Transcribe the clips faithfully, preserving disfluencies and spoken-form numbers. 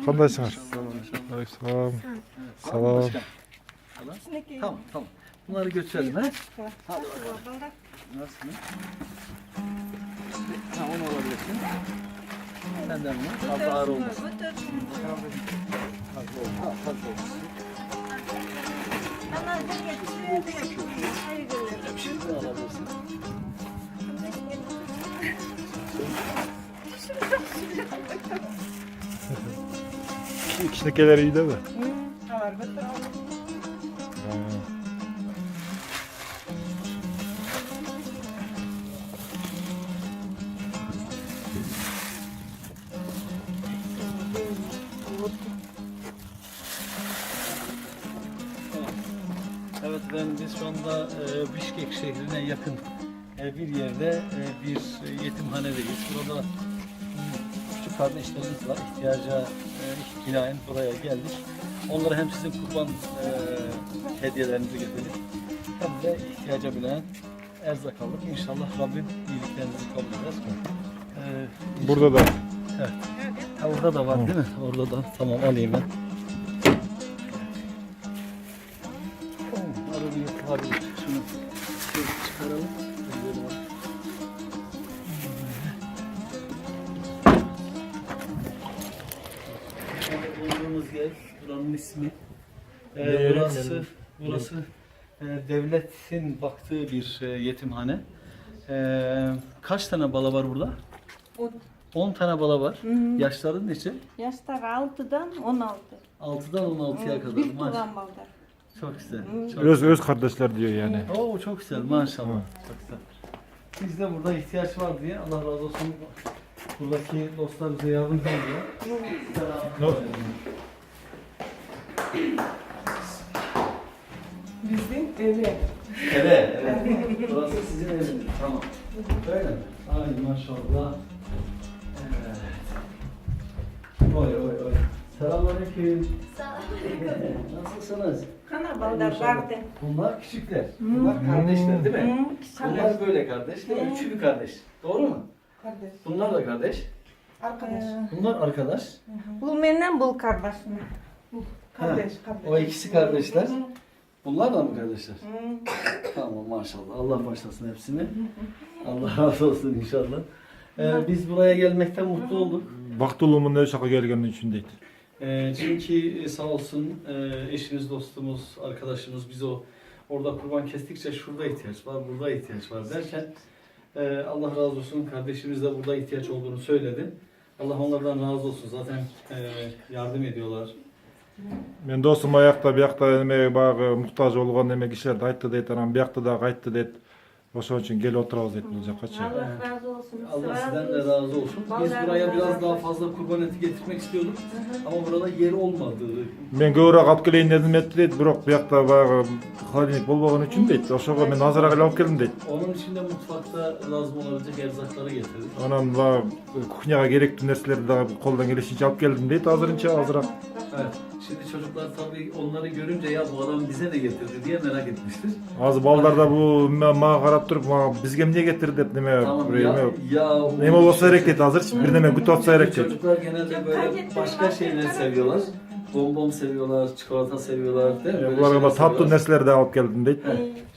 Qandaysiňiz? Aleykümselam. Salam. Tamam, tamam. Bunları götürelim, ha? Hadi bakalım. Nasıl? Ha, onu alabilirsin. Sen de bunu. Fazla ağır olmasın. Fazla olmasın. Ha, fazla olmasın. Şimdi bunu alabilirsin. Kişinikiler iyi değil mi? Hı, var, götür. Ha. Evet efendim, biz şu anda e, Bişkek şehrine yakın e, bir yerde e, bir yetimhanedeyiz. Burada hmm, küçük kardeşlerimiz var, ihtiyaca e, binaen buraya geldik. Onlara hem sizin kurban e, hediyelerinizi getirdik hem de ihtiyaca binaen erzak aldık. İnşallah Rabbim iyiliklerinizi kabul eder. E, Burada da. Evet. Ha, orada da var değil mi? Orada da. Tamam, alayım ben. Arabaya tabi şunu şöyle çıkaralım. Bulunduğumuz yer, buranın ismi. Ee, burası, burası e, devletin baktığı bir e, yetimhane. Ee, kaç tane bala var burada? On. On tane bala var. Hı hı. Yaşları neçe? Yaşları altıdan on altı. Altıdan on altıya kadar. Bir tuğan balda. Çok güzel. Çok Öz öz kardeşler diyor yani. Oo, çok güzel, maşallah. Çok güzel. Bizde burada ihtiyaç var diye Allah razı olsun. Buradaki dostlar bize yardımcı oluyor. Selam. Bizim eve. Eve, evet. Burası sizin eviniz. Tamam. Öyle mi? Ay maşallah. Evet. Oy oy oy. Selamünaleyküm. Selamünaleyküm. Nasılsınız? Kana balda Maşallah. Vardı. Bunlar küçükler. Bunlar kardeşler değil mi? Hı, küçükler. Bunlar böyle kardeşler. Üçü bir kardeş. Doğru mu? Kardeş. Bunlar da kardeş. Arkadaş. Ee, Bunlar arkadaş. Bu menden, bu kardeşim. Kardeş, kardeş. O ikisi kardeşler. Hı. Bunlar da mı kardeşler? Hı. Tamam, maşallah. Allah başlasın hepsini. Allah razı olsun inşallah. Ee, biz buraya gelmekten mutlu olduk. Бақытлымын мындай ошаққа келгенім үшін, дейді. Ee, çünkü e, sağ olsun e, eşimiz, dostumuz, arkadaşımız biz o orada kurban kestikçe şurada ihtiyaç var, burada ihtiyaç var derken e, Allah razı olsun, kardeşimiz de burada ihtiyaç olduğunu söyledi. Allah onlardan razı olsun. Zaten e, yardım ediyorlar. Мен досым аяқта, биякта неме баяғы мұқтаж болған неме кісілерді айтты дейді, анам биякта да айтты дейді. Ошон үчүн келип отурабыз дейт бул жакка чейин. Алла разы болсун. Allah sizden de razı olsun. Biz buraya biraz daha fazla kurban eti getirmek istiyorduk. Ama burada yer olmadı. Мен көбүрөөк алып келейин дедим этти дейт, бирок биякта баягы холодильник болбогон үчүн дейт. Ошого мен азыраак эле алып келдим дейт. Onun için de mutfakta lazım olabilecek erzakları getirdik. Анан баягы кухняга керектүү нерселерди дагы колдон келишинче алып келдим дейт. Азырынча азыраак. Evet. Şimdi çocuklar tabii onları görünce ya bu adam bize ne getirdi diye merak etmiştir. Азыр балдар да бул мага карап туруп, мага бизге эмне кетирди деп неме. Tamam, ya, неме болсо керек дейт азыр. Бир неме күтүп атса керек дейт. Çocuklar genelde böyle başka şeyler seviyorlar. Bonbon seviyorlar, çikolata seviyorlar, değil mi? Буларга бир таттуу нерселерди алып келдим дейт.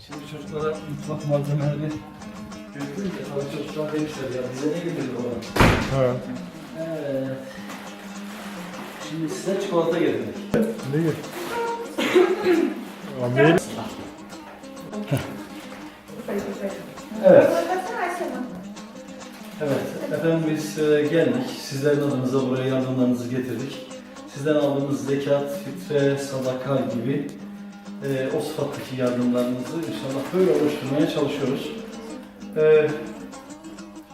Şimdi çocuklara mutfak malzemeleri götürünce tabii çocuklar demişler ya bize ne getirdi baba? Evet. Şimdi size çikolata getirdik. Neyi? Abi. Evet. Evet, efendim biz e, geldik. Sizlerin adınıza buraya yardımlarınızı getirdik. Sizden aldığımız zekat, fitre, sadaka gibi e, o sıfattaki yardımlarınızı inşallah böyle oluşturmaya çalışıyoruz. E,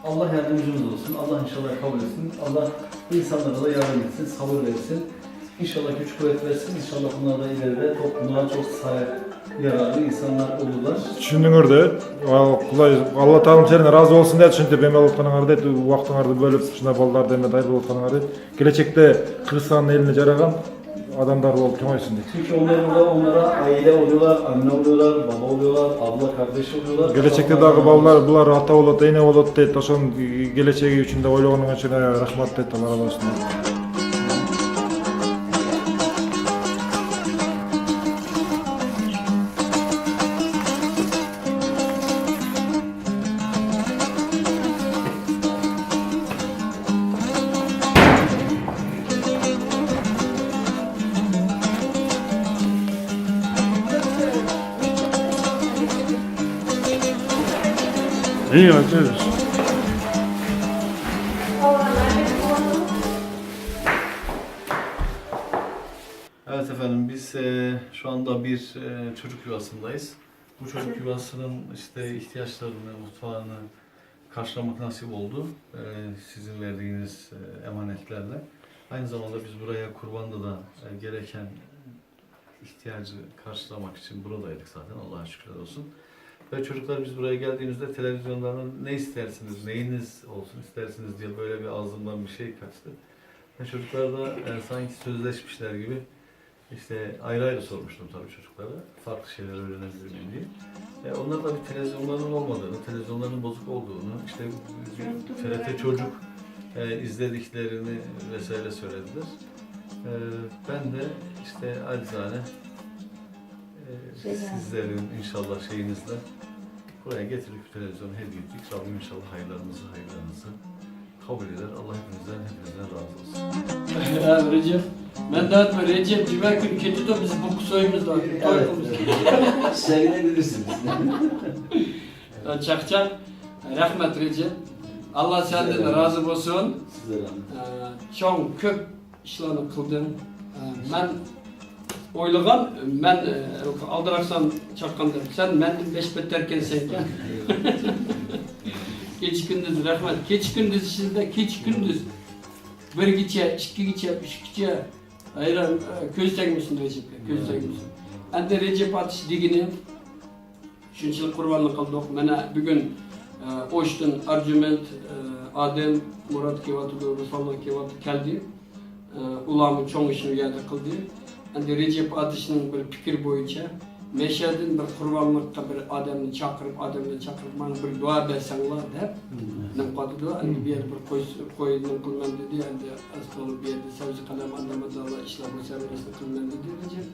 Allah yardımcımız olsun. Allah inşallah kabul etsin. Allah bu insanlara da yardım etsin, sabır versin. İnşallah güç kuvvet versin. İnşallah bunlar da ileride topluma çok say- yararlı insanlar olurlar. Түшүндүңөр да, Кудай Алла Таалам сенден ыраазы болсун деп ушинтип эме болуп атканыңар дейт, убактыңарды бөлүп ушундай балдар деме дайыр болуп атканыңар дейт. Келечекте Кыргызстандын элине жараган адамдар болуп чоңойсун дейт. Çünkü onlar burada onlara aile oluyorlar, anne oluyorlar, baba oluyorlar, abla, kardeş oluyorlar. Келечекте дагы балдар булар ата болот, эне болот дейт. Ошонун келечеги үчүн да ойлогонуңар үчүн рахмат дейт, Алла ыраазы болсун дейт. İyi, açıyoruz. Evet efendim, biz e, şu anda bir e, çocuk yuvasındayız. Bu çocuk yuvasının işte ihtiyaçlarını, mutfağını karşılamak nasip oldu. E, sizin verdiğiniz e, emanetlerle. Aynı zamanda biz buraya kurbanda da e, gereken ihtiyacı karşılamak için buradaydık zaten. Allah'a şükürler olsun. Ve çocuklar, biz buraya geldiğimizde televizyonlarının "Ne istersiniz, neyiniz olsun istersiniz?" diye böyle bir ağzımdan bir şey kaçtı. Ve çocuklar da e, sanki sözleşmişler gibi işte ayrı ayrı sormuştum tabii çocuklara. Farklı şeyler öğrenebilir miyim diye. E, onlar da bir televizyonlarının olmadığını, televizyonlarının bozuk olduğunu, işte T R T Çocuk e, izlediklerini vesaire söylediler. E, ben de işte acizane e, sizlerin inşallah şeyinizle buraya getirdik bir televizyonu hediye ettik. Rabbim inşallah hayırlarınızı, hayırlarınızı kabul eder. Allah hepinizden, hepinizden razı olsun. يا رجب، مەن دەۋاتىمەن، رەجەپ جۈمە كۈنى كېتىدۇ، بىز بۇقا سويىمىز، توي قىلىمىز. سەگىنە بىلىرسىز. چاقچاق، رەھمەت رەجەپ. ئاللا سەندىن رازى بولسۇن. سىزگە رەھمەت. چوڭ، كۆپ ئىشلارنى قىلدىڭ. ئە، مەن ئويلىغان، مەن، ئە، ئالدىراقسان چاققان دەپ، سەن مەندىن بەش بەتتەركەنسەنكەن. كېچە-كۈندۈز رەھمەت. كېچە-كۈندۈز ئىچىدە، كېچە-كۈندۈز بىرگىچە، ئىككىگىچە، ئۈچكىچە. ھەيران، ئە، كۆز تەگمىسۇن رەجەپكە، كۆز تەگمىسۇن. ئەمدى رەجەپ ئاتىش دېگىنى، شۇنچىلىك قۇربانلىق قىلدۇق. مانا بۈگۈن، ئە، ئوشتىن ئارجۇمەنت، ئە، ئادەم، مۇرات كېلىۋاتىدۇ، رۇسلانلار كېلىۋاتىدۇ، كەلدى. ئە، ئۇلارمۇ چوڭ ئىشنى ئۇ يەردە قىلدى. ئەمدى رەجەپ ئاتىشنىڭ بىر پىكرى بويىچە مەشەدىن بىر قۇربانلىققا بىر ئادەمنى چاقىرىپ، ئادەمنى چاقىرىپ، ماڭا بىر دۇئا بەرسەڭلار دەپ نېمە قىلىۋاتىدۇ. ئەمدى بۇ يەردە بىر قوي، قوي نېمە قىلىمەن دېدى. ئەمدى ئاز تولا بۇ يەردە سەۋزى قەلەم، ئانداق مۇنداقلار ئىشلار بولسا، ھەممىسىنى قىلىمەن دېدى رەجەپ.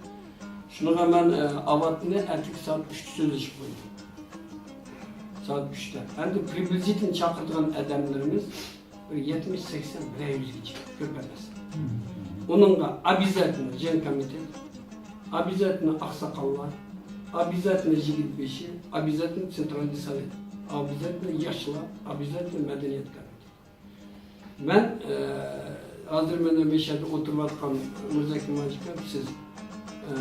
شۇنىڭغا مەن، ئە، ئاۋاتنى ئەتىكى سائەت ئۈچتە سۆزلىشىپ قويدۇم. سائەت ئۈچتە. ئەمدى پرىبلىزىتنى چاقىرىدىغان ئادەملىرىمىز بىر يەتمىش، سەكسەن، بىرەر يۈزگىچە، كۆپ ئەمەس. ئۇنىڭغا ئابيازاتنى جەڭ كومىتېت، ئابيازاتنى ئاقساقاللار، ئابيازاتنى يىگىت بېشى، ئابيازاتنى سېنترالنىي سوۋېت، ئابيازاتنى ياشلار، ئابيازاتنى مەدەنىيەت كومىتېتى. مەن، ئە، ھازىر مەن مەشەدە ئولتۇرۇۋاتقان مىرزا كېمالجىكام، سىز، ئە،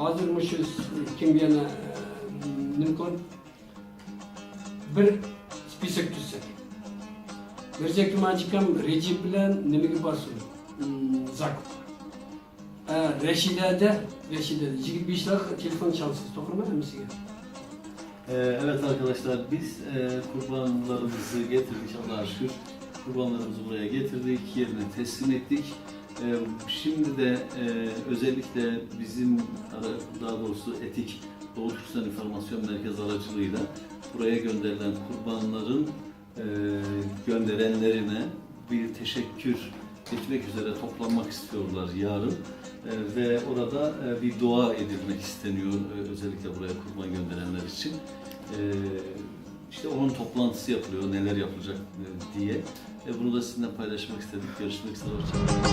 ھازىر مۇشۇ كىم يەنە، ئە، نېمە قىلىپ، بىر سپىسوك تۈزسەك. مىرزا كېمالجىكام رەجەپ بىلەن نېمىگە بارسۇن؟ زاكۇپقا. ئە، رەشىدەدە، رەشىدەدە يىگىرمە بەشلەر تېلېفون چالسىز، توغرىمۇ ھەممىسىگە؟ Ee, evet arkadaşlar, biz e, kurbanlarımızı getirdik Allah'a şükür. Kurbanlarımızı buraya getirdik, yerine teslim ettik. E, şimdi de e, özellikle bizim, ara- daha doğrusu ETİK, Doğu Türkistan İnformasyon Merkezi aracılığıyla buraya gönderilen kurbanların e, gönderenlerine bir teşekkür etmek üzere toplanmak istiyorlar yarın. E, ve orada e, bir dua edilmek isteniyor, e, özellikle buraya kurban gönderenler için. E, işte onun toplantısı yapılıyor, neler yapılacak e, diye. E, bunu da sizinle paylaşmak istedik. Görüşmek üzere, hoşça kalın.